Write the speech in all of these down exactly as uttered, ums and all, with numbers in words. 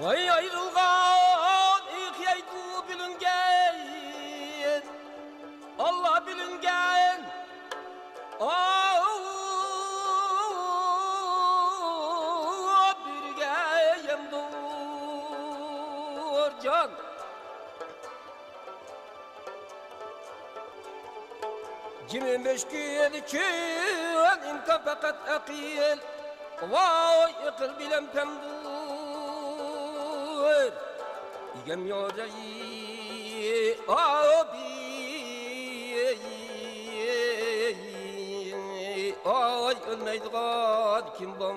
ئاي ئايرىلغان ئېقىيدۇ بىلىنگەن، ئاللا بىلىنگەن. ئاۋۇ بىرگە يەمدۇر جان. جىمى مۈشكۈل چۈن ئىمكان پەقەت ئەقىل. ۋاي ئەقىل بىلەن پەمدۇر ئىگەم يوجاي ئابى. ئاي ئۆلمەيدىغان كىم بار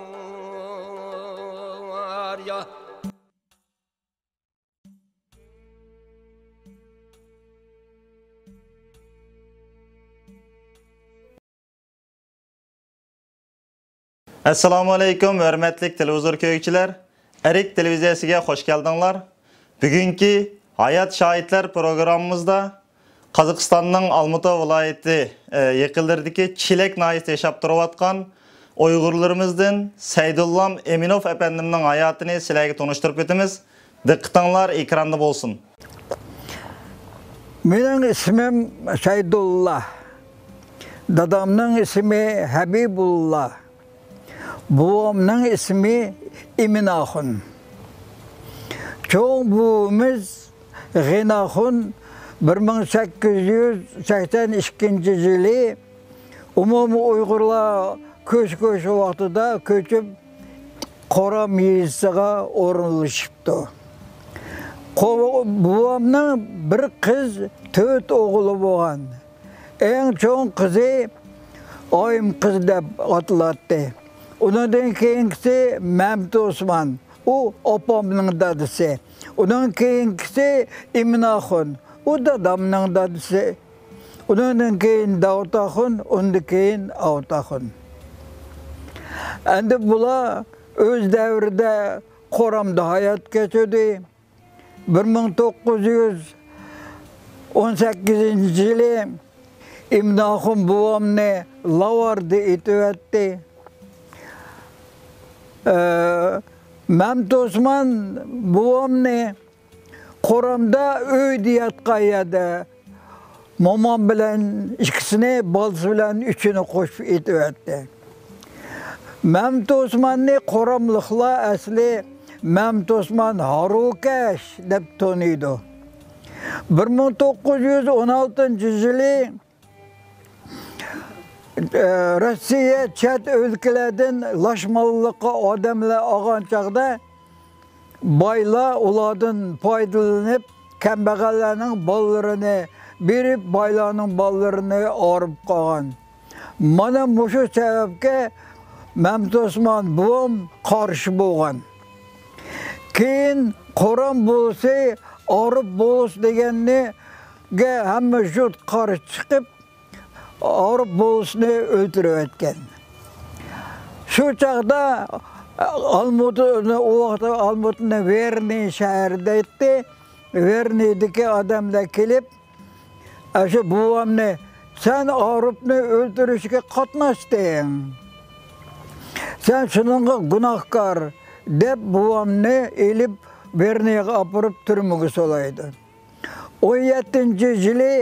يا؟ ئەسسالامۇ ئەلەيكۇم، ھۆرمەتلىك تېلېۋىزور كۆرگۈچىلەر! ئەرك تېلېۋىزىيەسىگە خوش كەلدىڭلار. بۈگۈنكى ھايات شاھىتلار پروگراممىمىزدا قازاقىستاننىڭ ئالمۇتا ۋىلايىتى، ئە، يېقىنلىرىدىكى چىلەك ناھىيەسىدە ياشاپ تۇرۇۋاتقان ئۇيغۇرلىرىمىزدىن سەيدۇللام ئىمىنوف ئەپەندىمنىڭ ھاياتىنى سىلەرگە تونۇشتۇرۇپ ئۆتىمىز. دىققىتىڭلار ئېكراندا بولسۇن. مېنىڭ ئىسمىم سەيدۇللا. دادامنىڭ ئىسمى ھەبىبۇللا. بوۋامنىڭ ئىسمى ئىمىنئاخۇن. چوڭ بوۋىمىز غېنىئاخۇن بىر مىڭ سەككىز يۈز سەكسەن ئىككىنچى يىلى ئومۇمىي ئۇيغۇرلار كۆچ-كۆچ ۋاقتىدا كۆچۈپ، قورام يېزىسىغا ئورۇنلىشىپتۇ. قو-، بوۋامنىڭ بىر قىز، تۆت ئوغلى بولغان. ئەڭ چوڭ قىزى ئايىم قىز دەپ ئاتىلاتتى. ئۇنىڭدىن كېيىنكىسى مەمتى ئوسمان، ئۇ ئاپامنىڭ دادىسى. ئۇنىڭ كېيىنكىسى ئىمىنئاخۇن، ئۇ دادامنىڭ دادىسى. ئۇنىڭدىن كېيىن داۋۇت ئاخۇن، ئۇندىن كېيىن ئاۋۇت ئاخۇن. ئەمدى بۇلار ئۆز دەۋرىدە قورامدا ھايات كەچۈردى. بىر مىڭ توققۇز يۈز ئون سەككىزىنچى يىلى ئىمىنئاخۇن بوۋامنى لاۋاردا ئېتىۋەتتى. ئە، مەمتى ئوسمان بوۋامنى قورامدا ئۆيدە ياتقان يەردە مومام بىلەن ئىككىسىنى، بالىسى بىلەن ئۈچىنى قوشۇپ ئېتىۋەتتى. مەمتى ئوسماننى قوراملىقلار ئەسلى مەمتى ئوسمان ھارۋىكەش دەپ تونۇيدۇ. بىر مىڭ توققۇز يۈز ئون ئالتىنچى يىلى، ئە، روسىيە چەت ئۆلكىلەردىن لاشمانلىققا ئادەملەر ئالغان چاغدا، بايلار ئۇلاردىن پايدىلىنىپ، كەمبەغەللەرنىڭ بالىلىرىنى بېرىپ، بايلارنىڭ بالىلىرىنى ئاغرىپ قالغان. مانا مۇشۇ سەۋەبكە مەمتى ئوسمان بوۋام قارشى بولغان. كېيىن قورام بولسا، ئاغرىپ بولسا دېگەننىگە ھەممە يۇرت قارشى چىقىپ، ئاغرىپ بولسىنى ئۆلتۈرۈۋەتكەن. شۇ چاغدا ئالمۇتىنى، ئۇ ۋاقىتتا ئالمۇتىنى ۋېرنى شەھىرى دەيتتى. ۋېرنىدىكى ئادەملەر كېلىپ، ئاشۇ بوۋامنى، «سەن ئاغرىپنى ئۆلتۈرۈشكە قاتناشتىڭ. سەن شۇنىڭغا گۇناھكار» دەپ، بوۋامنى ئېلىپ، ۋېرنىغا ئاپىرىپ، تۈرمىگە سولايدۇ. ئون يەتتىنچى يىلى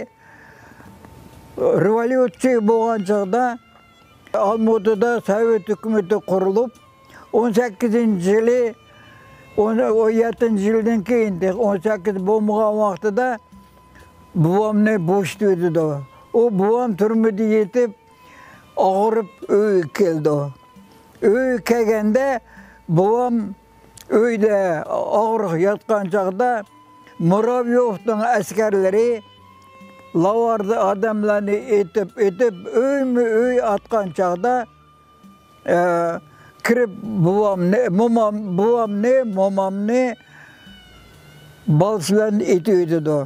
رېۋوليۇتسىيە بولغان چاغدا، ئالمۇتىدا سوۋېت ھۆكۈمىتى قۇرۇلۇپ، ئون سەككىزىنچى يىلى، ئون، ئون يەتتىنچى يىلدىن كېيىن، تېخى ئون سەككىز بولمىغان ۋاقتىدا بوۋامنى بوشىتىۋېتىدۇ. ئۇ بوۋام تۈرمىدە يېتىپ، ئاغرىپ ئۆيگە كېلىدۇ. ئۆيگە كەلگەندە، بوۋام ئۆيدە ئاغرىق ياتقان چاغدا، مۇرابيوفنىڭ ئەسكەرلىرى لاۋاردا ئادەملەرنى ئېتىپ، ئېتىپ، ئۆيمۇ ئۆي ئاتقان چاغدا، ئە، كىرىپ بوۋامنى، مومام، بوۋامنى، مومامنى بالىسى بىلەن ئېتىۋېتىدۇ.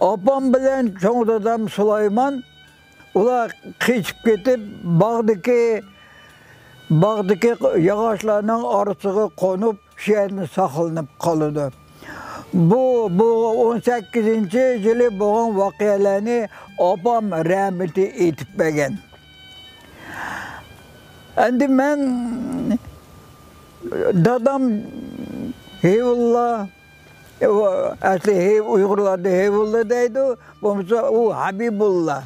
ئاپام بىلەن چوڭ دادام سۇلايمان، ئۇلار قېچىپ كېتىپ، باغدىكى، باغدىكى ياغاچلارنىڭ ئارىسىغا قونۇپ، شۇ يەردە ساقلىنىپ قالىدۇ. بۇ، بۇ ئون سەككىزىنچى يىلى بولغان ۋەقەلەرنى ئاپام رەھمىتى ئېيتىپ بەرگەن. ئەمدى مەن، دادام ھېۋۇللا، ئۇ ئەسلى ھېۋ-، ئۇيغۇرلاردا ھېۋۇللا دەيدۇ، بولمىسا ئۇ ھەبىبۇللا.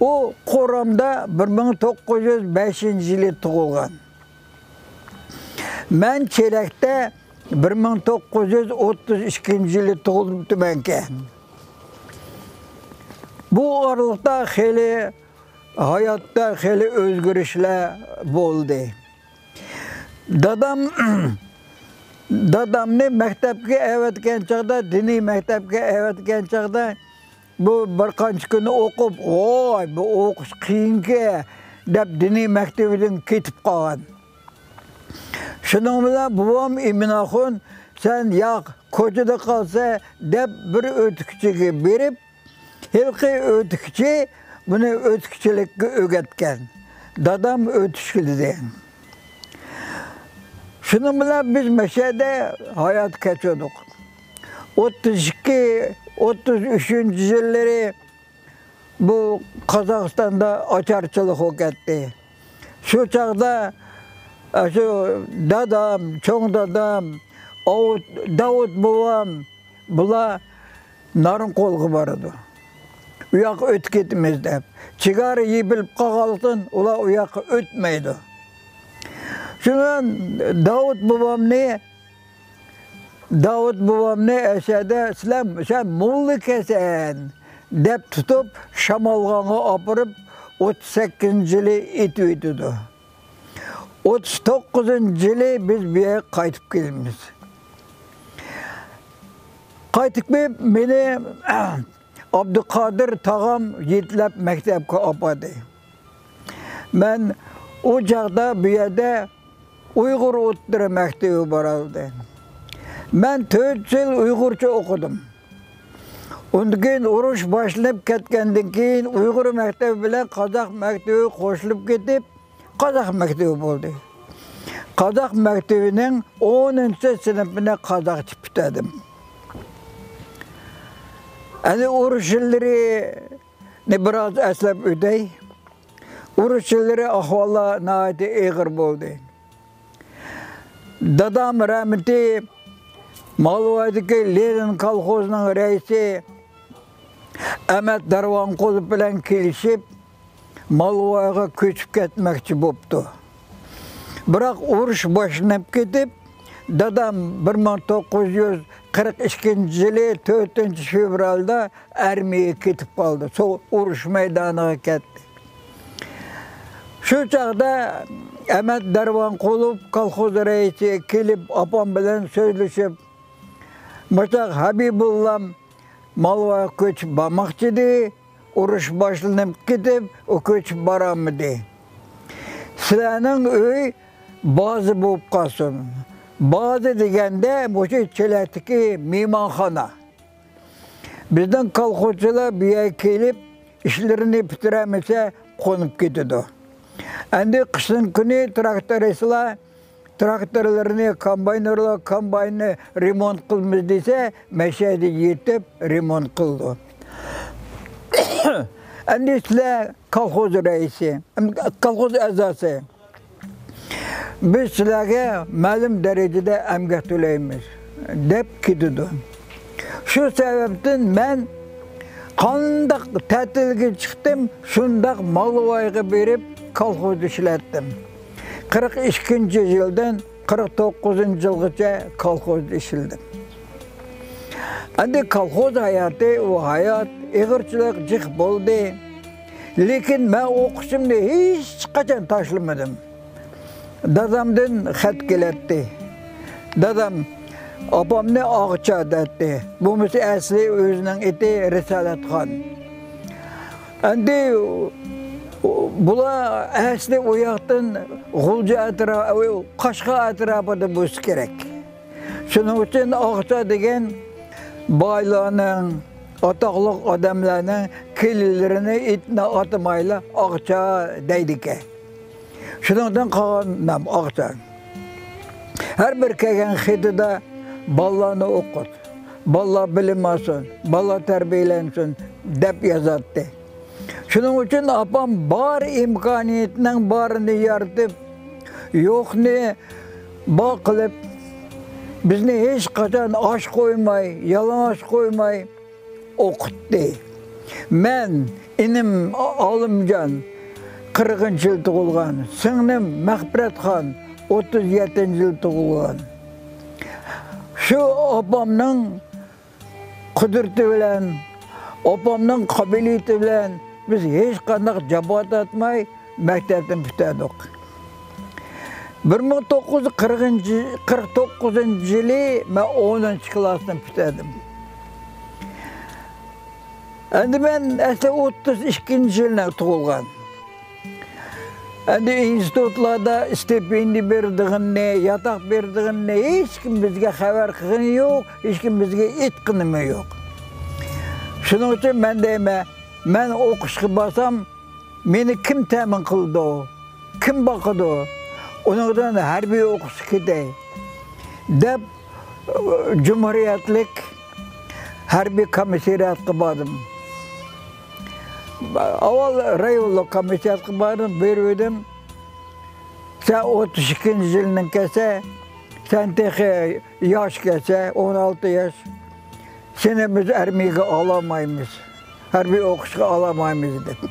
ئۇ قورامدا بىر مىڭ توققۇز يۈز بەشىنچى يىلى تۇغۇلغان. مەن چېلەكتە بىر مىڭ توققۇز يۈز ئوتتۇز ئىككىنچى يىلى تۇغۇلۇپتىمەنكەن. بۇ ئارىلىقتا خېلى ھاياتتا خېلى ئۆزگىرىشلەر بولدى. دادام، دادامنى مەكتەپكە ئەۋەتكەن چاغدا، دىنىي مەكتەپكە ئەۋەتكەن چاغدا، بۇ بىر قانچە كۈننى ئوقۇپ، «ۋاي، بۇ ئوقۇش قىيىنكەن» دەپ، دىنىي مەكتىۋىدىن كېتىپ قالغان. شۇنىڭ بىلەن بوۋام ئىمىنئاخۇن، «سەن ياق، كوچىدا قالسا» دەپ، بىر ئۆتۈكچىگە بېرىپ، ھېلىقى ئۆتۈكچى بۇنى ئۆتۈكچىلىككە ئۆگەتكەن. دادام ئۆتۈشكە دېدى. شۇنىڭ بىلەن بىز مەشەدە ھايات كەچۈردۇق. ئوتتۇز ئىككى، ئوتتۇز ئۈچىنچى يىللىرى بۇ قازاقىستاندا ئاچارچىلىق بولۇپ كەتتى. شۇ چاغدا، ئە، شۇ دادام، چوڭ دادام، ئاۋۇت، داۋۇت بوۋام، بۇلار نارىنقولغا بارىدۇ. ئۇ ياققا ئۆتۈپ كېتىمىز دەپ. چېگرا يېپىلىپ قالغانلىقتىن، ئۇلار ئۇ ياققا ئۆتمەيدۇ. شۇڭا داۋۇت بوۋامنى، داۋۇت بوۋامنى ئەشەدە، «سىلەر، سەن موللىكەنسەن» دەپ تۇتۇپ، شامالغانغا ئاپىرىپ، ئوتتۇز سەككىزىنچى يىلى ئېتىۋېتىدۇ. ئوتتۇز توققۇزىنچى يىلى بىز بۇ يەرگە قايتىپ كېلىمىز. قايتىپ كېلىپ، مېنى ئابدۇقادىر تاغام يېتىلەپ مەكتەپكە ئاپاردى. مەن ئۇ چاغدا بۇ يەردە ئۇيغۇر ئوتتۇرا مەكتىۋى بارالدى. مەن تۆت يىل ئۇيغۇرچە ئوقۇدۇم. ئۇندىن كېيىن ئۇرۇش باشلىنىپ كەتكەندىن كېيىن، ئۇيغۇر مەكتىۋى بىلەن قازاق مەكتىۋى قوشۇلۇپ كېتىپ، قازاق مەكتىۋى بولدى. قازاق مەكتىۋىنىڭ ئونىنچى سىنىپىنى قازاقچە پۈتتۈردۈم. ئەنە ئۇرۇش يىللىرىنى بىراز ئەسلەپ ئۆتەي. ئۇرۇش يىللىرى ئەھۋاللار ناھايىتى ئېغىر بولدى. دادام رەھمىتى مالۋايدىكى لېنىن كالخوزىنىڭ رەئىسى ئەمەت دەرۋانقۇلوف بىلەن كېلىشىپ، مالۋايغا كۆچۈپ كەتمەكچى بوپتۇ. بىراق ئۇرۇش باشلىنىپ كېتىپ، دادام بىر مىڭ توققۇز يۈز قىرىق ئىككىنچى يىلى تۆتىنچى فېۋرالدا ئارمىيەگە كېتىپ قالدى. سو-، ئۇرۇش مەيدانىغا كەتتى. شۇ چاغدا ئەمەت دەرۋانقۇلوف كالخوز رەئىسى كېلىپ، ئاپام بىلەن سۆزلىشىپ، «ماچاق ھەبىبۇللام مالۋاغا كۆچۈپ بارماقچى ئىدى، ئۇرۇش باشلىنىپ كېتىپ، ئۇ كۆچۈپ بارالمىدى. سىلەرنىڭ ئۆي بازا بولۇپ قالسۇن.» بازا دېگەندە، مۇشۇ چېلەكتىكى مېھمانخانا. بىزنىڭ كالخوزچىلار بۇ يەرگە كېلىپ، ئىشلىرىنى پۈتتۈرەلمىسە، قونۇپ كېتىدۇ. ئەمدى قىشنىڭ كۈنى تىراكتورىستلار تىراكتورلىرىنى، كومباينېرلار كومبايننى رېمونت قىلىمىز دېسە، مەشەدە يېتىپ رېمونت قىلىدۇ. ئەمدى سىلەر كالخوز رەئىسى، كالخوز ئەزاسى، بىز سىلەرگە مەلۇم دەرىجىدە ئەمگەك تۆلەيمىز، دەپ كېتىدۇ. شۇ سەۋەبتىن مەن قانداق تەتىلگە چىقتىم، شۇنداق مالۋايغا بېرىپ كالخوزدا ئىشلەتتىم. قىرىق ئىككىنچى يىلدىن قىرىق توققۇزىنچى يىلغىچە كالخوزدا ئىشلىدىم. ئەمدى كالخوز ھاياتى، ئۇ ھايات ئېغىرچىلىق جىق بولدى. لېكىن مەن ئوقۇشۇمنى ھېچقاچان تاشلىمىدىم. دادامدىن خەت كېلەتتى. دادام ئاپامنى ئاغىچا دەيتتى. بولمىسا ئەسلى ئۆزىنىڭ ئېتى رىسالەتخان. ئەمدى بۇلار ئەسلى ئۇ ياقتىن غۇلجا ئەترا-، قەشقەر ئەتراپىدا بولسا كېرەك. شۇنىڭ ئۈچۈن ئاغىچا دېگەن بايلارنىڭ، ئاتاقلىق ئادەملەرنىڭ كېلىنلىرىنى ئېتىنى ئاتىمايلا ئاغىچا دەيدىكەن. شۇنىڭدىن قالغان نام ئاغىچا. ھەر بىر كەلگەن خېتىدا «بالىلارنى ئوقۇت، بالىلار بىلىم ئالسۇن، بالىلار تەربىيەلەنسۇن» دەپ يازاتتى. شۇنىڭ ئۈچۈن ئاپام بار ئىمكانىيىتىنىڭ بارىنى يارىتىپ، يوقنى بار قىلىپ، بىزنى ھېچقاچان ئاچ قويماي، يالىڭاچ قويماي ئوقۇتتى. مەن، ئىنىم ئالىمجان، قىرىقىنچى يىل تۇغۇلغان، سىڭلىم مەغپىرەتخان، ئوتتۇز يەتتىنچى يىل تۇغۇلغان. شۇ ئاپامنىڭ قۇدرىتى بىلەن، ئاپامنىڭ قابىلىيىتى بىلەن بىز ھېچقانداق جاپا تارتماي مەكتەپنى پۈتتۈردۇق. بىر مىڭ توققۇز يۈز قىرىقىنچى، قىرىق توققۇزىنچى يىلى مەن ئونىنچى كىلاسنى پۈتتۈردۈم. ئەمدى مەن ئەسلى ئوتتۇز ئىككىنچى يىلى تۇغۇلغان. ئەمدى ئىنستىتۇتلاردا ستىپېندىيە بېرىدىغىنىنى، ياتاق بېرىدىغىنىنى ھېچكىم بىزگە خەۋەر قىلغىنى يوق، ھېچكىم بىزگە ئېيتقىنىمۇ يوق. شۇنىڭ ئۈچۈن مەن دەيمەن، مەن ئوقۇشقا بارسام، مېنى كىم تەمىن قىلىدۇ؟ كىم باقىدۇ؟ ئۇنىڭدىن ھەربىي ئوقۇشقا كېتەي، دەپ، جۇمھۇرىيەتلىك ھەربىي كومىسسارىياتقا باردىم. ئاۋۋال رايونلۇق كومىسسارىياتقا باردىم، بېرىۋىدىم. سەن ئوتتۇز ئىككىنچى يىلنىڭ كەلسە، سەن تېخى ياش كەلسە، ئون ئالتە ياش. سېنى بىز ئارمىيەگە ئالالمايمىز، ھەربىي ئوقۇشقا ئالالمايمىز دېدى.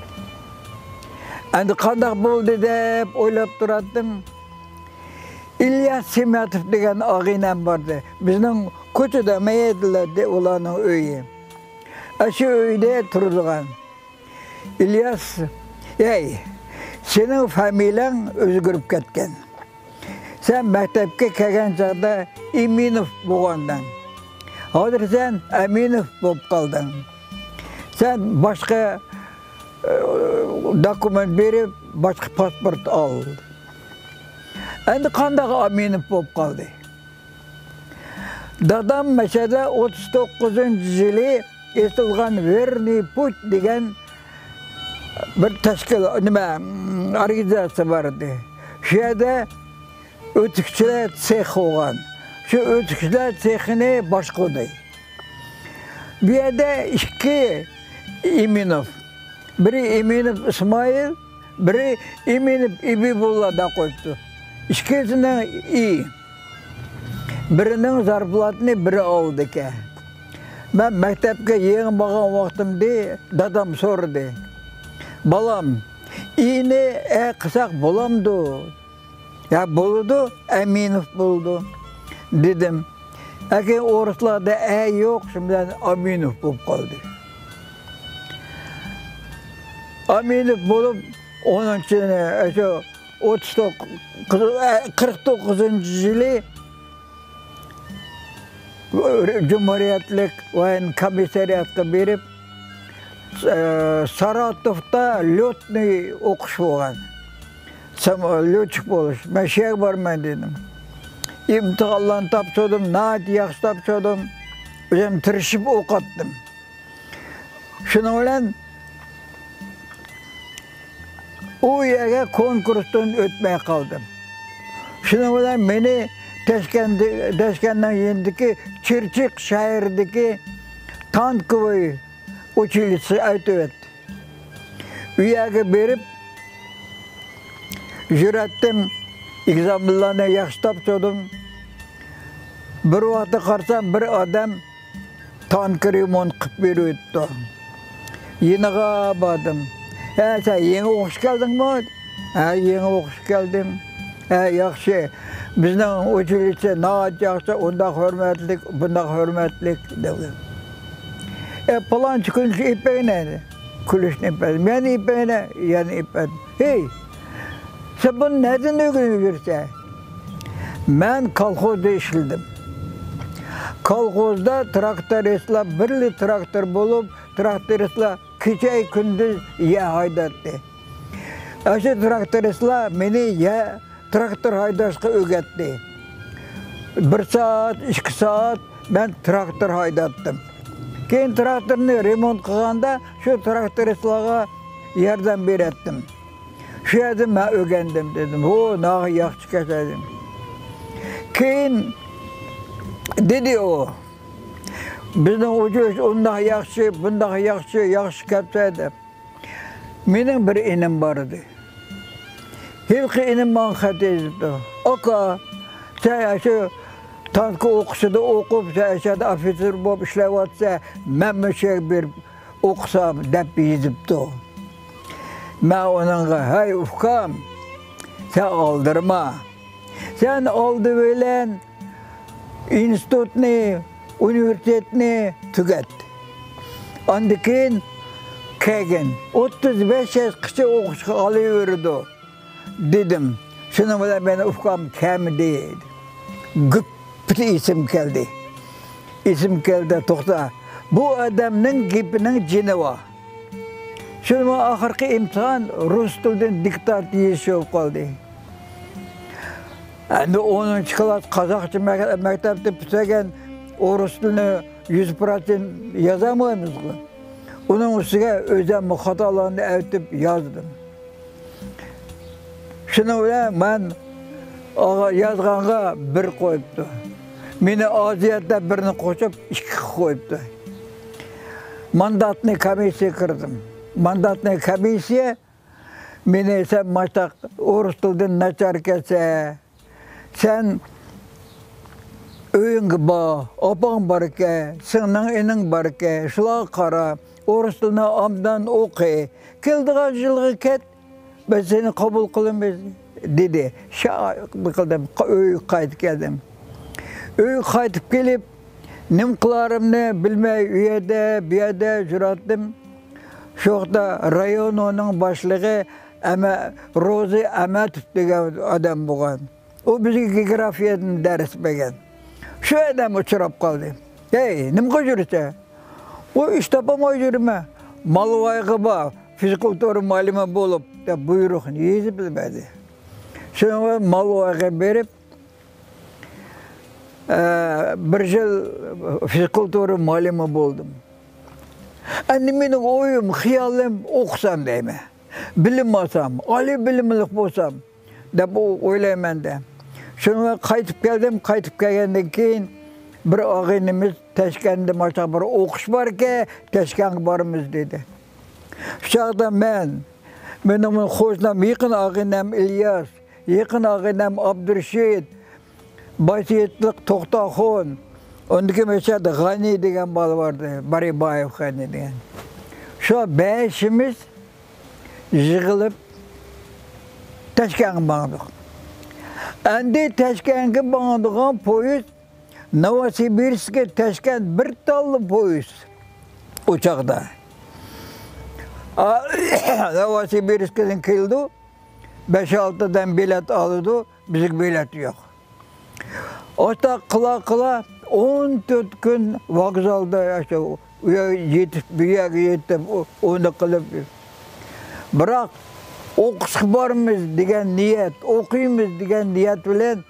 ئەمدى قانداق بولدى دەپ ئويلاپ تۇراتتىم. ئىلياس سىمەتوف دېگەن ئاغىنەم باردى. بىزنىڭ كوچىدا مەيەدىلەردە ئۇلارنىڭ ئۆيى. ئاشۇ ئۆيدە تۇرىدىغان. ئىلياس، ھەي، سېنىڭ فامىلەڭ ئۆزگىرىپ كەتكەن. سەن مەكتەپكە كەلگەن چاغدا ئىمىنوف بولغانىدىڭ. ھازىر سەن ئەمىنوف بولۇپ قالدىڭ. سەن باشقا، ئە، دوكۇمېنت بېرىپ، باشقا پاسپورت ئال. ئەمدى قانداق ئەمىنوف بولۇپ قالدى؟ دادام مەشەدە ئوتتۇز توققۇزىنچى يىلى ئېچىلغان ۋېرنىي پۇچ دېگەن بىر تەشكىل، نېمە، ئورگانىزاتسىيە بار ئىدى. شۇ يەردە ئۆتۈكچىلەر سېخى بولغان. شۇ ئۆتۈكچىلەر سېخىنى باشقۇردى. بۇ يەردە ئىككى ئىمىنوف، بىرى ئىمىنوف ئىسمائىل، بىرى ئىمىنوف ئىبىبۇللا دەپ قويۇپتۇ. ئىككىسىنىڭ ئى. بىرىنىڭ زارپلاتىنى بىرى ئالىدىكەن. مەن مەكتەپكە يېڭى بارغان ۋاقتىمدا دادام سورىدى، «بالام، ئىنى ئە قىلساق بولامدۇ؟» «يا، بولىدۇ، ئەمىنوف بولىدۇ» دېدىم. لېكىن ئورۇسلاردا ئە يوق، شۇنىڭ بىلەن ئامىنوف بولۇپ قالدى. ئامىنوف بولۇپ، ئونىنچى، شۇ ئوتتۇز توققۇز، قىرىق توققۇزىنچى يىلى جۇمھۇرىيەتلىك ۋايېن كومىسسارىياتقا بېرىپ، ئە، ساراتوفتا ليوتنىي ئوقۇش بولغان. سام-، ليوتچىك بولۇش. مەن شۇ يەرگە بارىمەن دېدىم. ئىمتىھانلارنى تاپشۇردۇم، ناھايىتى ياخشى تاپشۇردۇم. ئۆزۈم تىرىشىپ ئوقۇتتۇم. شۇنىڭ بىلەن ئۇ يەرگە كونكۇرستىن ئۆتمەي قالدىم. شۇنىڭ بىلەن مېنى تەشكەندە-، تەشكەندنىڭ يېنىدىكى چىرچىق شەھىرىدىكى تانكىۋوي ئۇچىلىسسىغا ئەۋېتىۋەتتى. ئۇ يەرگە بېرىپ يۈرەتتىم، ئېگزامېنلارنى ياخشى تاپشۇردۇم. بىر ۋاقىتتا قارىسام، بىر ئادەم تانكا رېمونت قىلىپ بېرىۋېتىپتۇ. يېنىغا باردىم. «ھە، سەن يېڭى ئوقۇشقا كەلدىڭمۇ؟» «ھە، يېڭى ئوقۇشقا كەلدىم.» «ھە، ياخشى. بىزنىڭ ئۇچىلىسسى ناھايىتى ياخشى، ئۇنداق ھۆرمەتلىك، بۇنداق ھۆرمەتلىك» دېدى. «ئە، پالانچى كۈنى ئېلىپ بەرگىنە» دېدى. كۈلۈشنى ئېلىپ بەردىم. يەنە ئېلىپ بەرگىنە، يەنە ئېلىپ بەردىم. «ھەي، سەن بۇنى نەدىن ئۆگىنىپ يۈرسەن؟» مەن كالخوزدا ئىشلىدىم. كالخوزدا تىراكتورىستلار بىرلا تىراكتور بولۇپ، تىراكتورىستلار كېچە-كۈندۈز يەر ھايدايتتى. ئاشۇ تىراكتورىستلار مېنى يەر، تىراكتور ھايداشقا ئۆگەتتى. بىر سائەت، ئىككى سائەت مەن تىراكتور ھايداتتىم. كېيىن تىراكتورنى رېمونت قىلغاندا شۇ تىراكتورىستلارغا ياردەم بېرەتتىم. شۇ يەردىن مەن ئۆگەندىم دېدىم. ھو، ناغا ياخشىكەن دېدىم. كېيىن دېدى ئۇ، بىزنىڭ ئۇچۇش ئۇنداق ياخشى، بۇنداق ياخشى، ياخشى كەپسە دەپ. مېنىڭ بىر ئىنىم بار ئىدى. ھېلىقى ئىنىم ماڭا خەت يېزىپتۇ. «ئاكا، سەن ئاشۇ تانكا ئوقۇشىدا ئوقۇپ، شۇ يەردە ئوفىتسېر بولۇپ ئىشلەۋاتسا، مەنمۇ شۇ يەرگە بېرىپ ئوقۇسام، دەپ يېزىپتۇ. مەن ئۇنىڭغا، ھەي، ئۇكام، سەن ئالدىرىما. سەن ئالدى بىلەن ئىنستىتۇتنى، ئۇنىۋېرسىتېتنى تۈگەت. ئاندىن كېيىن كەلگىن. ئوتتۇز بەش ياشقىچە ئوقۇشقا ئالىۋېرىدۇ، دېدىم. شۇنىڭ بىلەن مېنىڭ ئۇكام كەلمىدى. گۈپپىدە ئېسىمگە كەلدى. ئېسىمگە كەلدى، توختا. بۇ ئادەمنىڭ گېپىنىڭ جېنى بار. شۇنىڭ بىلەن ئاخىرقى ئىمتىھان رۇس تىلىدىن دىكتانت يېزىش بولۇپ قالدى. ئەمدى ئونىنچى كىلاس قازاقچە مەك-، مەكتەپتە پۈتتۈرگەن، ئورۇس تىلىنى يۈز پىروتسېنت يازالمايمىزغۇ. ئۇنىڭ ئۈستىگە ئۆزۈممۇ خاتالارنى ئەۋېتىپ يازدىم. شۇنىڭ بىلەن مەن يازغانغا بىر قويۇپتۇ. مېنى ئازىيەت دەپ بىرنى قوشۇپ، ئىككى قويۇپتۇ. مانداتنى كومىسسىيە كىردىم. مانداتنى كومىسسىيە مېنى، سەن ماشتاق ئورۇس تىلىدىن ناچاركەنسەن، سەن ئۆيۈڭگە بار، ئاپاڭ باركەن، سىڭلىڭ، ئىنىڭ باركەن، شۇلارغا قارا، ئورۇس تىلىنى ئابدان ئوقۇ، كېلىدىغان يىلغا كەت، بىز سېنى قوبۇل قىلىمىز، دېدى. شۇ قىلدىم، ئۆيگە قايتىپ كەلدىم. ئۆيگە قايتىپ كېلىپ، نېمە قىلارىمنى بىلمەي، ئۇ يەردە، بۇ يەردە يۈرەتتىم. شۇ ۋاقىتتا رايوننىڭ باشلىقى ئەمە، روزى ئەمەتوف دېگەن ئادەم بولغان. ئۇ بىزگە گېئوگرافىيەدىن دەرس بەرگەن. شۇ ئادەم ئۇچراپ قالدى. ھەي، نېمە قىلىپ يۈرسەن؟ ئۇ ئىش تاپالماي يۈرىمەن. مالۋايغا بار، فىزكۇلتۇرا مۇئەللىمى بولۇپ، دەپ بۇيرۇقنى يېزىپ بەردى. شۇنىڭ بىلەن مالۋايغا بېرىپ، ئە، بىر يىل فىزكۇلتۇرا مۇئەللىمى بولدۇم. ئەمدى مېنىڭ ئويۇم، خىيالىم ئوقۇسام دەيمەن. بىلىم ئالسام، ئالىي بىلىملىك بولسام، دەپ ئو-، ئويلايمەن دە. شۇنىڭ بىلەن قايتىپ كەلدىم. قايتىپ كەلگەندىن كېيىن بىر ئاغىنىمىز تەشكەندە ماشۇنداق بىر ئوقۇش باركەن، تەشكەنگە بارىمىز دېدى. شۇ چاغدا مەن، مېنىڭ قوشنام، يېقىن ئاغىنەم ئىلياس، يېقىن ئاغىنەم ئابدۇرېشىت، باشسېيىتلىق توختاخۇن، ئۇندىكى مەشەدە غەنى دېگەن بالا باردى، بارىبايېۋ غەنى دېگەن. شۇ بەشىمىز يىغىلىپ تەشكەنگە ماڭدۇق. ئەمدى تەشكەنگە ماڭىدىغان پويىز نوۋوسىبىرسكى تەشكەنت بىر تاللا پويىز ئۇ چاغدا. ئا، نوۋوسىبىرسكىدىن كېلىدۇ، بەش-ئالتە دانە بېلەت ئالىدۇ، بىزگە بېلەت يوق. ئاشۇنداق قىلا قىلا ئون تۆت كۈن ۋوگزالدا ياشاپ، ئۇ يەرگە يېتىپ، بۇ يەرگە يېتىپ، ئۇ-، ئۇنى قىلىپ. بىراق ئوقۇشقا بارىمىز دېگەن نىيەت، ئوقۇيمىز دېگەن نىيەت بىلەن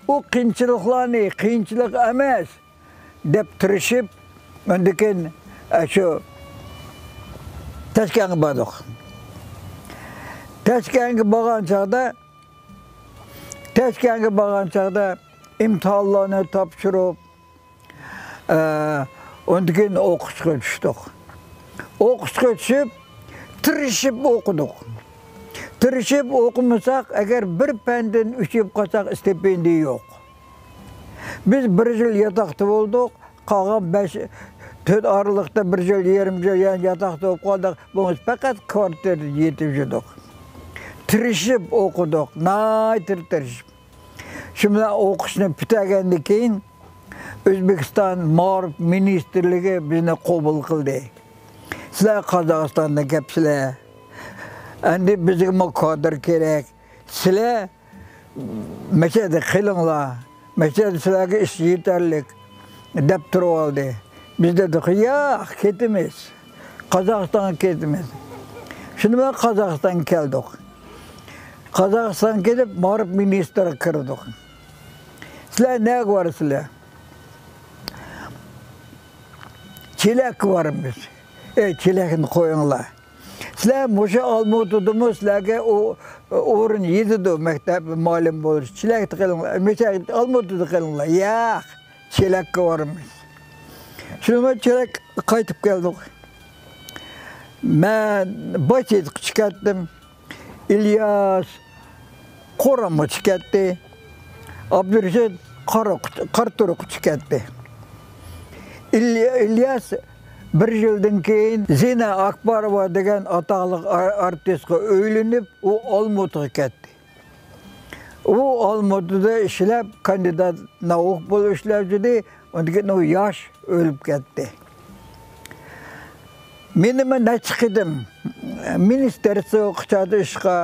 ئۇ قىيىنچىلىقلارنى، قىيىنچىلىق ئەمەس دەپ تىرىشىپ، ئاندىن كېيىن، ئە، شۇ تەشكەنگە باردۇق. تەشكەنگە بارغان چاغدا، تەشكەنگە بارغان چاغدا ئىمتىھانلارنى تاپشۇرۇپ، ئە، ئۇندىن كېيىن ئوقۇشقا چۈشتۇق. ئوقۇشقا چۈشۈپ، تىرىشىپ ئوقۇدۇق. تىرىشىپ ئوقۇمىساق، ئەگەر بىر پەندىن ئۈچ يەپ قالساق، ئىستىپېندىيە يوق. بىز بىر يىل ياتاقتا بولدۇق، قالغان بەش، تۆت ئارىلىقتا بىر يىل، يېرىم يىل يەنە ياتاقتا بولۇپ قالدۇق. بولمىسا پەقەت كۋارتىرىدا يېتىپ يۈردۇق. تىرىشىپ ئوقۇدۇق، ناھايىتى تىرىشىپ. شۇ بىلەن ئوقۇشنى پۈتتۈرگەندىن كېيىن، ئۆزبېكىستان مائارىپ مىنىستىرلىكى بىزنى قوبۇل قىلدى. سىلەر قازاقىستاندىن كەپسىلەر. ئەمدى بىزگىمۇ كادىر كېرەك. سىلەر مەشەدە قېلىڭلار، مەشەدە سىلەرگە ئىش يېتەرلىك، دەپ تۇرۇۋالدى. بىز دېدۇق، ياق، كېتىمىز. قازاقىستانغا كېتىمىز. شۇنىڭ بىلەن قازاقىستانغا كەلدۇق. قازاقىستانغا كېلىپ، مائارىپ مىنىستىرىغا كىردۇق. سىلەر نەگە بارىسىلەر؟ چېلەككە بارىمىز. ئەي، چېلەكنى قويۇڭلار. سىلەر مۇشۇ ئالمۇتىدىمۇ سىلەرگە ئو-، ئورۇن يېتىدۇ، مەكتەپ مۇئەللىمى بولۇش. چېلەكتە قېلىڭلار، مۇشۇ ئالمۇتىدا قېلىڭلار. ياق، چېلەككە بارىمىز. شۇنىڭ بىلەن چېلەك قايتىپ كەلدۇق. مەن باش يېزىققا چىقاتتىم. ئىلياس قورامغا چىقاتتى. ئابدۇرېشىت قارا قۇت-، قارا تور قۇتى كەتتى. ئىل-، ئىلياس بىر يىلدىن كېيىن زىنا ئاكباروۋا دېگەن ئاتاقلىق ئار-، ئارتىسقا ئۆيلىنىپ، ئۇ ئالمۇتىغا كەتتى. ئۇ ئالمۇتىدا ئىشلەپ، كاندىدات ناۋۇك بولۇپ ئىشلەپ يۈردى. ئۇندىن كېيىن ئۇ ياش ئۆلۈپ كەتتى. مېنىمۇ نەچچە قېتىم مىنىستېرستۋوغا چاقىردى ئىشقا،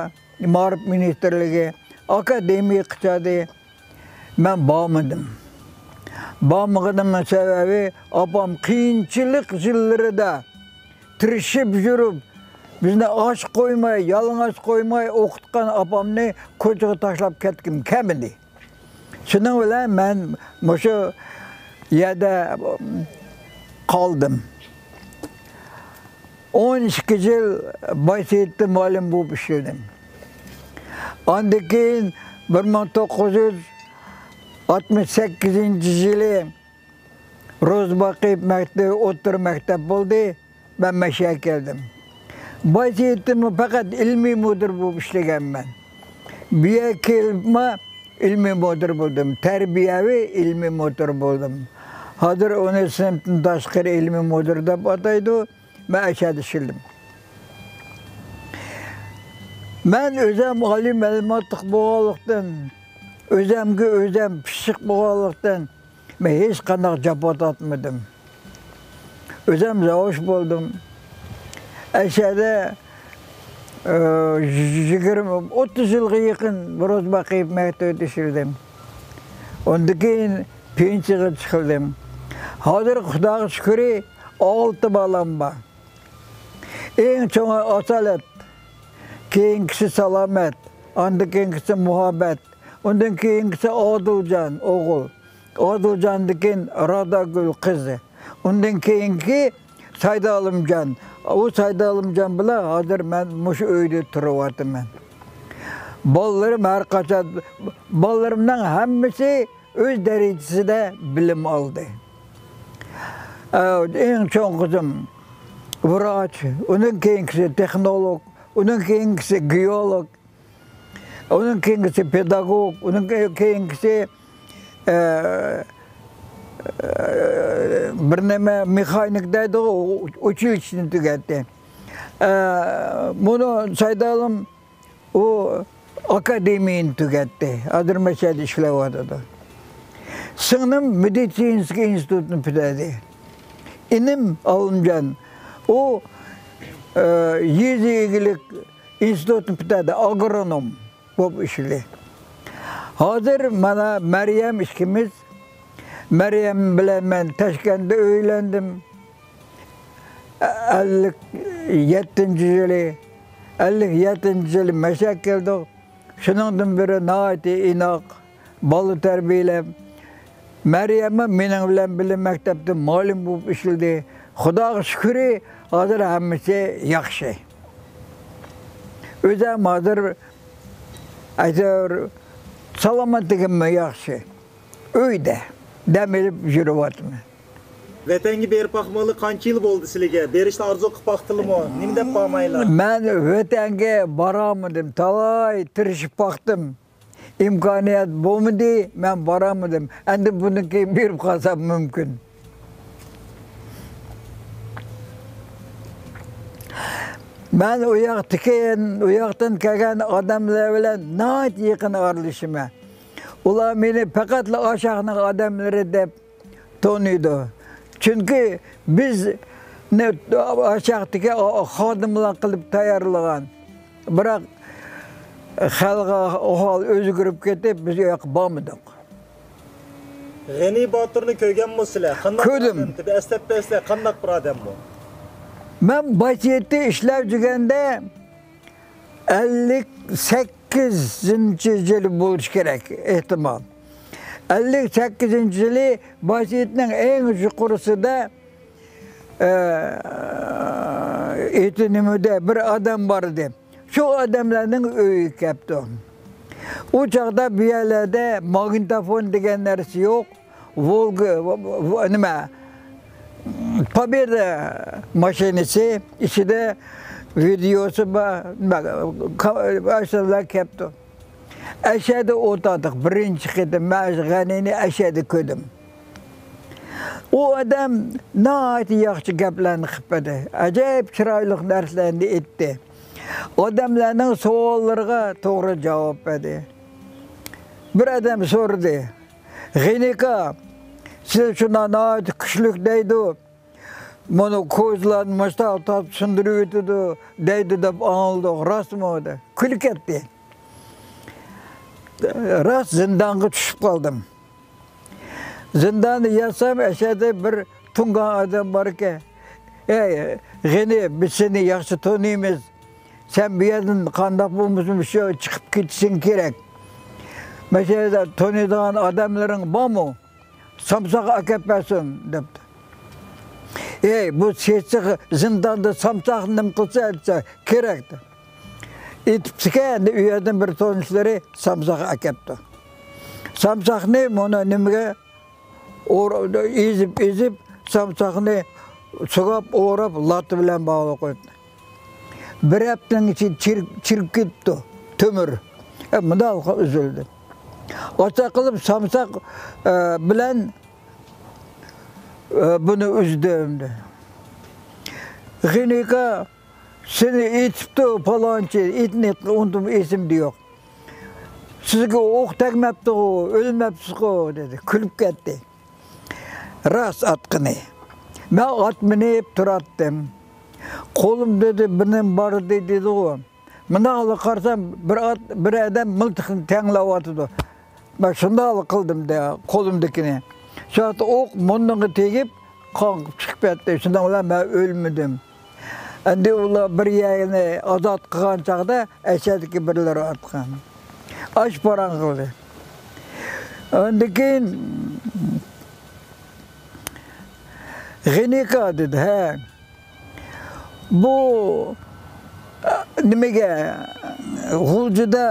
مائارىپ مىنىستىرلىكى، ئاكادېمىيەگە چاقىردى. مەن بارمىدىم. بارمىغىنىمنىڭ سەۋەبى، ئاپام قىيىنچىلىق يىللىرىدا تىرىشىپ يۈرۈپ، بىزنى ئاچ قويماي، يالىڭاچ قويماي ئوقۇتقان ئاپامنى كوچىغا تاشلاپ كەتكۈم كەلمىدى. شۇنىڭ بىلەن مەن مۇشۇ يەردە قالدىم. ئون ئىككى يىل بايسېيىتتا مۇئەللىم بولۇپ ئىشلىدىم. ئاندىن كېيىن بىر مىڭ توققۇز يۈز ئاتمىش سەككىزىنچى يىلى روزا باقىيېۋ مەكتىۋى ئوتتۇرا مەكتەپ بولدى. مەن مەشەگە كەلدىم. بايسېيىتتىمۇ پەقەت ئىلمىي مۇدىر بولۇپ ئىشلىگەنمەن. بۇ يەرگە كېلىپمۇ ئىلمىي مۇدىر بولدۇم. تەربىيەۋى ئىلمىي مۇدىر بولدۇم. ھازىر ئۇنى سىنىپتىن تاشقىرى ئىلمىي مۇدىر دەپ ئاتايدۇ. مەن ئەشەدە ئىشلىدىم. مەن ئۆزەم ئالىي مەلۇماتلىق بولغانلىقتىن، ئۆزەمگە ئۆزەم پىششىق بولغانلىقتىن، مەن ھېچقانداق جاپا تارتمىدىم. ئۆزەم زاۋۇچ بولدۇم. ئەشەدە، ئى، يىگىرمە، ئوتتۇز يىلغا يېقىن روزا باقىيېۋ مەكتىۋىدە ئىشلىدىم. ئۇندىن كېيىن پېنسىيەگە چىقىلدىم. ھازىر خۇداغا شۈكرى، ئالتە بالام بار. ئەڭ چوڭى ئاسالەت، كېيىنكىسى سالامەت، ئاندىن كېيىنكىسى مۇھەببەت، ئۇندىن كېيىنكىسى ئادىلجان ئوغۇل، ئادىلجاندىن كېيىن راداگۈل قىزى، ئۇندىن كېيىنكى سايدالىمجان. ئۇ سايدالىمجان بىلەن ھازىر مەن مۇشۇ ئۆيدە تۇرۇۋاتىمەن. بالىلىرىم ھەر قاچان، بالىلىرىمنىڭ ھەممىسى ئۆز دەرىجىسىدە بىلىم ئالدى. ئە، ئەڭ چوڭ قىزىم ۋراچ، ئۇنىڭ كېيىنكىسى تېخنولوگ، ئۇنىڭ كېيىنكىسى گېئولوگ، ئۇنىڭ كېيىنكىسى پېداگوگ، ئۇنىڭ كېيىنكىسى، ئە، ئە، بىر نېمە مېخانىك دەيدىغۇ، ئۇچىلىشنى تۈگەتتى. ئە، مۇنۇ سايدالىم ئۇ ئاكادېمىيىنى تۈگەتتى. ھازىر مەشەدە ئىشلەۋاتىدۇ. سىڭلىم مېدىتسىنسكىي ئىنستىتۇتنى پۈتتۈردى. ئىنىم ئالىمجان، ئۇ، ئە، يېزا ئىگىلىك ئىنستىتۇتنى پۈتتۈردى، ئاگرونوم بولۇپ ئىشلىدى. ھازىر مانا مەريەم ئىككىمىز، مەريەم بىلەن مەن تاشكەنتتە ئۆيلەندىم. ئەللىك يەتتىنچى يىلى، ئەللىك يەتتىنچى يىلى مەشەگە كەلدۇق. شۇنىڭدىن بېرى ناھايىتى ئىناق بالا تەربىيەلەپ، مەريەممۇ مېنىڭ بىلەن بىللە مەكتەپتە مۇئەللىم بولۇپ ئىشلىدى. خۇداغا شۈكرى، ھازىر ھەممىسى ياخشى. ئۆزەم ھازىر ئەجەب سالامەتلىكىممۇ ياخشى. ئۆيدە دەم ئېلىپ يۈرۈۋاتىمەن. ۋەتەنگە بېرىپ باقمىغىلى قانچە يىل بولدى سىلىگە؟ بېرىشنى ئارزۇ قىلىپ باقتىلىمۇ؟ نېمە دەپ بارمايلا؟ مەن ۋەتەنگە بارالمىدىم، تالاي تىرىشىپ باقتىم. ئىمكانىيەت بولمىدى، مەن بارالمىدىم. ئەمدى بۇندىن كېيىن بېرىپ قالسام مۇمكىن. مەن ئۇ ياقتىكى، ئۇ ياقتىن كەلگەن ئادەملەر بىلەن ناھايىتى يېقىن ئارىلىشىمەن. ئۇلار مېنى پەقەتلا ئاشاقنىڭ ئادەملىرى دەپ تونۇيدۇ. چۈنكى بىزنى ئاشاقتىكى خادىملار قىلىپ تەييارلىغان. بىراق خەلقىي ئەھۋال ئۆزگىرىپ كېتىپ، بىز ئۇ ياققا بارمىدۇق. غېنى باتۇرنى كۆرگەنمۇ سىلەر؟ قانداق كۆردۈم. ئادەمتى؟ بىر ئەسلەپ بەرسىلەر، قانداق بىر ئادەم بۇ؟ مەن بايسېيىتتە ئىشلەپ يۈرگەندە، ئەللىك سەككىزىنچى يىل بولۇشى كېرەك، ئېھتىمال. ئەللىك سەككىزىنچى يىلى بايسېيىتنىڭ ئەڭ يۇقىرىسىدا، ئە، ئېتىنىمىدە بىر ئادەم بار ئىدى. شۇ ئادەملەرنىڭ ئۆيىگە كەپتۇ. ئۇ چاغدا بۇ يەرلەردە ماگنىتوفون دېگەن نەرسە يوق. ۋولگا، ۋ-، ۋ-، نېمە، پوبېدا ماشىنىسى، ئىچىدە ۋىدېئوسى بار، نېمە، كا-، ئاشۇلار كەپتۇ. ئەشەدە ئولتۇردۇق، بىرىنچى قېتىم مەن غېنىنى ئەشەدە كۆردۈم. ئۇ ئادەم ناھايىتى ياخشى گەپلەرنى قىلىپ بەردى. ئەجەب چىرايلىق نەرسىلەرنى ئېيتتى. ئادەملەرنىڭ سوئاللىرىغا توغرا جاۋاب بەردى. بىر ئادەم سورىدى، «غېنى ئاكا، سىز شۇنداق ناھايىتى كۈچلۈك» دەيدۇ. «مانا كوزىلارنى مۇشتاق تارتىپ سۇندۇرۇۋېتىدۇ» دەيدۇ دەپ ئاڭلىدۇق، راستمۇ؟ دەپ كۈلۈپ كەتتى. راست زىندانغا چۈشۈپ قالدىم. زىنداندا ياتسام، ئەشەدە بىر تۇڭگان ئادەم باركەن. «ئەي، غېنى، بىز سېنى ياخشى تونۇيمىز. سەن بۇ يەردىن قانداق بولمىسۇن شۇ چىقىپ كېتىشىڭ كېرەك. مەشەدە تونۇيدىغان ئادەملىرىڭ بارمۇ؟ سامساق ئەكەپ بەرسۇن» دەپتۇ. «ئەي، بۇ سېسىق زىنداندا سامساق نېمە قىلسا» دېسە، «كېرەك» دەپ. ئېيتىپتىكەن، ئەمدى ئۇ يەردىن بىر تونۇشلىرى سامساق ئەكەپتۇ. سامساقنى مانا نېمىگە ئور-، ئېزىپ، ئېزىپ، سامساقنى سۇغاپ، ئوراپ، لاتا بىلەن باغلاپ قويۇپتۇ. بىر ھەپتىنىڭ ئىچىدە چىرىپ، چىرىپ كېتىپتۇ تۆمۈر. ئە، مۇنداق ئۈزۈلدى. ئاشۇنداق قىلىپ سامساق، ئە، بىلەن، ئە، بۇنى ئۈزدۈم. «غېنى ئاكا، سېنى ئېتىپتۇ پالانچى، ئېتىنى ئېتىپ ئۇنتۇم ئېسىمدە يوق. سىزگە ئوق تەگمەپتىغۇ، ئۆلمەپسىزغۇ» دېدى. كۈلۈپ كەتتى. راست ئاتقىنى. مەن ئات مىنىپ تۇراتتىم. قولۇمدا بىر نېمە بار ئىدى دېدىغۇ. مۇنداقلا قارىسام، بىر ئات، بىر ئادەم مىلتىقنى تەڭلەۋاتىدۇ. مەن شۇنداقلا قىلدىم دە، قولۇمدىكىنى. شۇ ۋاقىتتا ئوق مۇرنۇمغا تېگىپ، قان چىقىپ كەتتى. شۇنىڭ بىلەن مەن ئۆلمىدىم. ئەمدى ئۇلار بىر يەرنى ئازاد قىلغان چاغدا ئەشەدىكى بىرلىرى ئاتقان. ئاش پاراڭ قىلدى. ئاندىن كېيىن «غېنى ئاكا» دېدى، ھە. بۇ، ئە، نېمىگە، غۇلجىدا،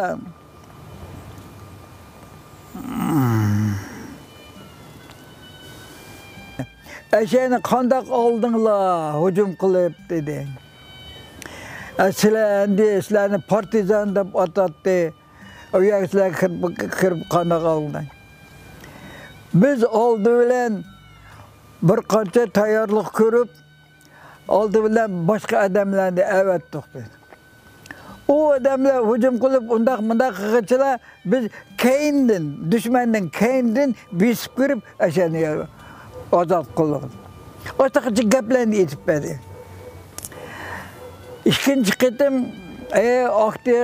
«ئەشەنى قانداق ئالدىڭلار ھۇجۇم قىلىپ؟» دېدى. «ئە، سىلەر ئەمدى سىلەرنى پارتىزان دەپ ئاتاتتى. ئۇ يەرگە سىلەر كىرىپ، كىرىپ قانداق ئالدىڭ؟» بىز ئالدى بىلەن بىر قانچە تەييارلىق كۆرۈپ، ئالدى بىلەن باشقا ئادەملەرنى ئەۋەتتۇق، دېدى. ئۇ ئادەملەر ھۇجۇم قىلىپ، ئۇنداق مۇنداق قىلغۇچىلار، بىز كەينىدىن، دۈشمەننىڭ كەينىدىن بېسىپ كىرىپ، ئەشەنى ئازاد قىلدۇق. ئاشۇنداق گەپلەرنى ئېيتىپ بەردى. ئىككىنچى قېتىم، ئە، ئاكتى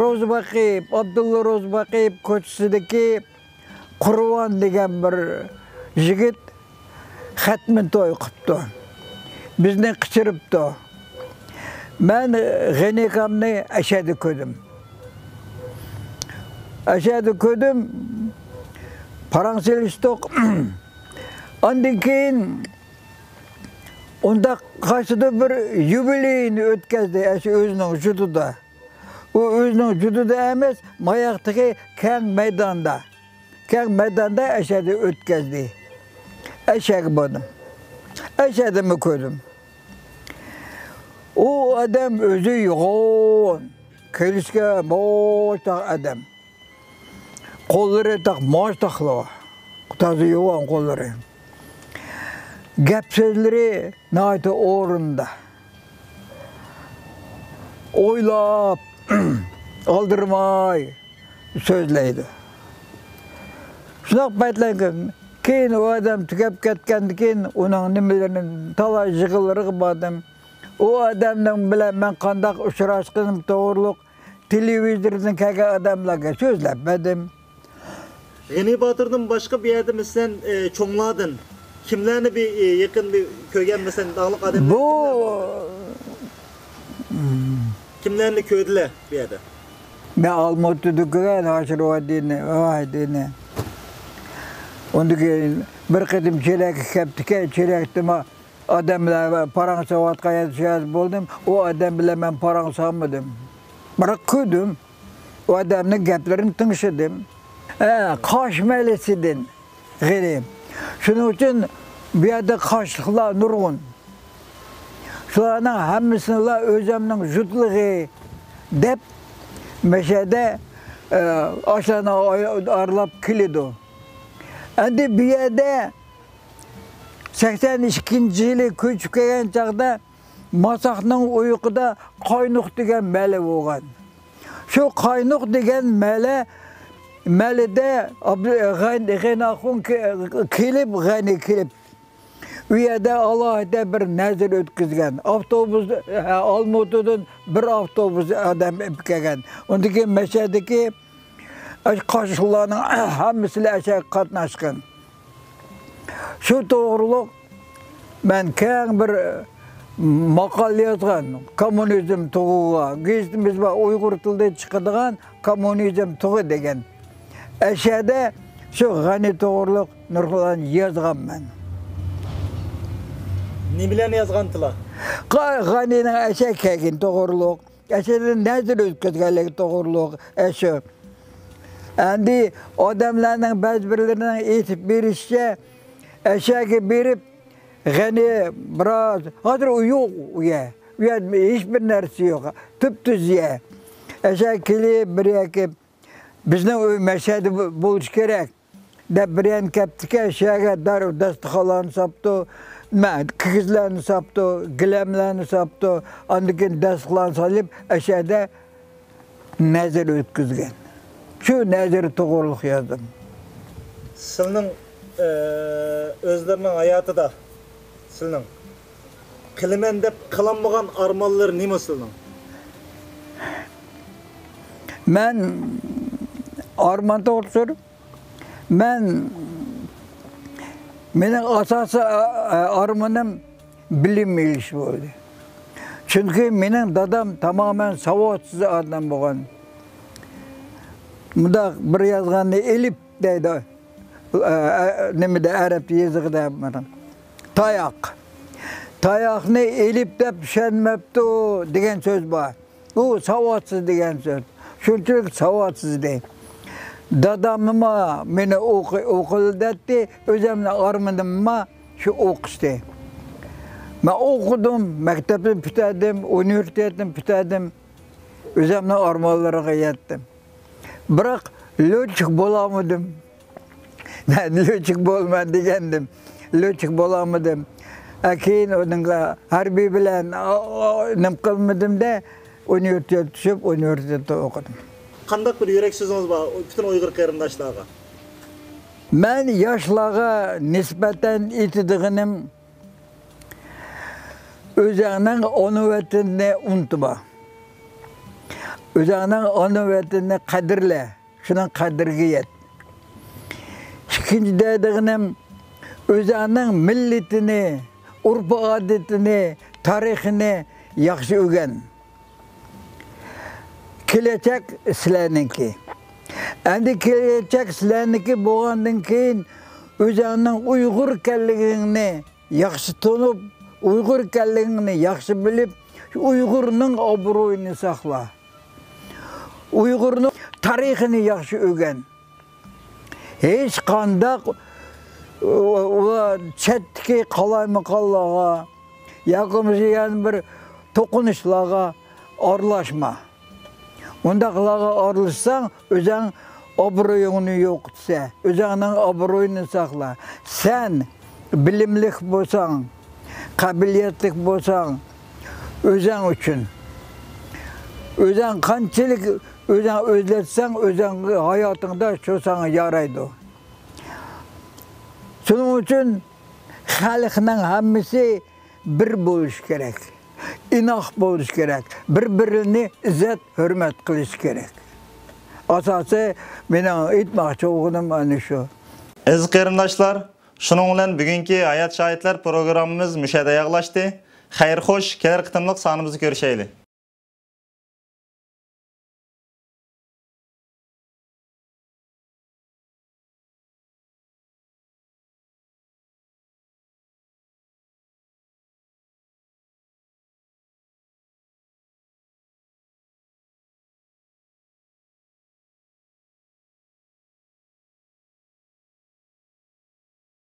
روزى باقىپ، ئابدۇللا روزى باقىپ كوچىسىدىكى قۇرۋان دېگەن بىر يىگىت خەتمە توي قىپتۇ. بىزنى قېچىرىپتۇ. مەن غېنى ئاكامنى ئەشەدە كۆردۈم. ئەشەدە كۆردۈم. پاراڭ سېلىشتۇق. ئاندىن كېيىن ئۇنداق قايسىدۇر بىر يۇبىلېينى ئۆتكەزدى، ئەشۇ ئۆزىنىڭ يۇرتىدا. ئۇ ئۆزىنىڭ يۇرتىدا ئەمەس، ماياقتىكى كەڭ مەيداندا. كەڭ مەيداندا ئەشەدە ئۆتكەزدى. ئەشەگە باردىم. ئەشەدىمۇ كۆردۈم. ئۇ ئادەم ئۆزى يوغان، كېلىشكە مۇشتاق ئادەم. قوللىرى تاق مۇشتاقلا، تازا يوغان قوللىرى. گەپ سۆزلىرى ناھايىتى ئورنىدا. ئويلاپ، ئالدىرىماي سۆزلەيدۇ. شۇنداق پەيتلەرگە كېيىن ئۇ ئادەم تۈگەپ كەتكەندىن كېيىن ئۇنىڭ نېمىلىرىنى، تالاي يىغىنلىرىغا باردىم. ئۇ ئادەمنىڭ بىلەن مەن قانداق ئۇچراشقىنىم توغرۇلۇق تېلېۋىزوردىن كەلگەن ئادەملەرگە سۆزلەپ بەردىم. غېنى باتۇردىن باشقا بۇ يەردە، مەسىلەن، ئە، چوڭلاردىن كىملەرنى بىر، ئە، يېقىن بىر كۆرگەن، مەسىلەن، داڭلىق ئادەملەر بۇ كىملەر بولدى؟ كىملەرنى كۆردىلەر بۇ يەردە؟ مەن ئالمۇتىدا كۆرگەن ھاشىر ۋادىنى، ۋاھىدىنى. ئۇندىن كېيىن بىر قېتىم چېرەككە كەپتىكەن، چېرەكتىمۇ ئادەملەر پاراڭ سېلىۋاتقان يەردە شۇ يەردە بولدۇم. ئۇ ئادەم بىلەن مەن پاراڭ سالمىدىم. بىراق كۆردۈم. ئۇ ئادەمنىڭ گەپلىرىنى تىڭشىدىم. ھە، قاش مەيلىسىدىن غېنى. شۇنىڭ ئۈچۈن بۇ يەردە قاشلىقلار نۇرغۇن. شۇلارنىڭ ھەممىسىنىلا ئۆزۈمنىڭ يۇرتلۇقى دەپ، مەشەدە ئاشۇلارنى ئارىلاپ كېلىدۇ. ئەمدى بۇ يەردە سەكسەن ئىككىنچى يىلى كۆچۈپ كەلگەن چاغدا ماساقنىڭ ئۇيىقىدا قاينۇق دېگەن مەلە بولغان. شۇ قاينۇق دېگەن مەلە، مەلىدە ئابد-، غەن-، غېنى ئاخۇن كە-، كېلىپ، غەنى كېلىپ، ئۇ يەردە ئالاھىدە بىر نەزىر ئۆتكۈزگەن. ئاپتوبۇس، ھە، ئالمۇتىدىن بىر ئاپتوبۇس ئادەم ئېلىپ كەلگەن. ئۇندىن كېيىن مەشەدىكى قاشۇلارنىڭ ھەممىسى ئەشەگە قاتناشقان. شۇ توغرۇلۇق مەن كەڭ بىر ماقالە يازغان. كوممۇنىزم تۇغىغا، گېزىتىمىز بار، ئۇيغۇر تىلىدا چىقىدىغان كوممۇنىزم تۇغى دېگەن. ئەشەدە شۇ غەنى توغرۇلۇق نۇرغۇن يازغانمەن. نېمىلەرنى يازغانتىلا؟ غەنىنىڭ ئەشەگە كەلگىنى توغرۇلۇق، ئەشەدە نەزىر ئۆتكۈزگەنلىكى توغرۇلۇق، ئەشۇ. ئەمدى ئادەملەرنىڭ بەزى بىرلىرىنىڭ ئېيتىپ بېرىشىچە، ئەشەگە بېرىپ، غەنى بىراز، ھازىر ئۇ يوق، ئۇ يەر. ئۇ يەر ھېچ بىر نەرسە يوق. تۈپتۈز يەر. ئەشەگە كېلىپ، بىر يەرگە، بىزنىڭ ئۆي مەشەدە بولۇشى كېرەك، دەپ بىر يەرنى كەپتىكەن، شۇ يەرگە دار، داستىخانلارنى ساپتۇ، نېمە، كىگىزلەرنى ساپتۇ، گىلەملەرنى ساپتۇ، ئاندىن كېيىن داستىخانلارنى سېلىپ، ئەشەدە نەزىر ئۆتكۈزگەن. شۇ نەزىر توغرۇلۇق يازدىم. سىلنىڭ، ئە، ئۆزلىرىنىڭ ھاياتىدا سىلنىڭ قىلىمەن دەپ قىلالمىغان ئارمانلىرى نېمە سىلنىڭ؟ مەن ئارمان توغرىسىدا، مەن، مېنىڭ ئاساسىي، ئە، ئە، ئارمىنىم بىلىم ئېلىش بولدى. چۈنكى مېنىڭ دادام تامامەن ساۋاتسىز ئادەم بولغان. مۇنداق بىر يازغاننى ئېلىپ دەيدۇ. ئە، ئە، نېمىدە، ئەرەب يېزىقىدا تاياق. تاياقنى ئېلىپ دەپ چۈشەنمەپتۇ دېگەن سۆز بار. ئۇ ساۋاتسىز دېگەن سۆز. شۇنچىلىك ساۋاتسىز ئىدى. داداممۇ مېنى ئوقۇ-، ئوقۇلدەتتى، ئۆزۈمنىڭ ئارمىنىممۇ شۇ ئوقۇشتى. مەن ئوقۇدۇم، مەكتەپنى پۈتتۈردۈم، ئۇنىۋېرسىتېتنى پۈتتۈردۈم. ئۆزۈمنىڭ ئارمانلىرىغا يەتتىم. بىراق لۆتچىك بولالمىدىم. مەن لۆتچىك بولىمەن دېگەنىدىم. لۆتچىك بولالمىدىم. ئە، كېيىن ئۇنىڭغا ھەربىي بىلەن، ئا، ئا، نېمە قىلمىدىم-دە، ئۇنىۋېرسىتېتكە چۈشۈپ، ئۇنىۋېرسىتېتتا ئوقۇدۇم. قانداق بىر يۈرەك سۆزىڭىز بار پۈتۈن ئۇيغۇر قېرىنداشلارغا؟ مەن ياشلارغا نىسبەتەن ئېيتىدىغىنىم، ئۆزۈڭنىڭ ئانا ۋەتىنىنى ئۇنتۇما. ئۆزۈڭنىڭ ئانا ۋەتىنىنى قەدىرلە. شۇنىڭ قەدرىگە يەت. ئىككىنچى دەيدىغىنىم، ئۆزۈڭنىڭ مىللىتىنى، ئۆرپ-ئادىتىنى، تارىخىنى ياخشى ئۆگەن. كېلەچەك سىلەرنىڭكى. ئەمدى كېلەچەك سىلەرنىڭكى بولغاندىن كېيىن، ئۆزۈڭنىڭ ئۇيغۇر ئىكەنلىكىڭنى ياخشى تونۇپ، ئۇيغۇر ئىكەنلىكىڭنى ياخشى بىلىپ، ئۇيغۇرنىڭ ئابرۇيىنى ساقلا. ئۇيغۇرنىڭ تارىخىنى ياخشى ئۆگەن. ھېچقانداق، ئۇ، ئۇ، چەتتىكى قالايمىقانلارغا ياكى بولمىسا يەنە بىر توقۇنۇشلارغا ئارىلاشما. ئۇنداقلارغا ئارىلاشساڭ، ئۆزۈڭ ئابرۇيۇڭنى يوقىتىسەن، ئۆزۈڭنىڭ ئابرۇيىنى ساقلا. سەن بىلىملىك بولساڭ، قابىلىيەتلىك بولساڭ، ئۆزۈڭ ئۈچۈن. ئۆزۈڭ قانچىلىك ئۆزۈڭ ئۆزلەتسەڭ، ئۆزۈڭ ھاياتىڭدا شۇ ساڭا يارايدۇ. شۇنىڭ ئۈچۈن خەلقنىڭ ھەممىسى بىر بولۇشى كېرەك، ئىناق بولۇشى كېرەك، بىر-بىرىنى ئىززەت، ھۆرمەت قىلىشى كېرەك. ئاساسىي مېنىڭ ئېيتماقچى بولغىنىم ئەنە شۇ. ئەزىز قېرىنداشلار، شۇنىڭ بىلەن بۈگۈنكى ھايات شاھىتلار پروگراممىمىز مۇشۇ يەردە ئاياغلاشتى. خەير خوش، كېلەر قېتىملىق سانىمىزدا كۆرۈشەيلى.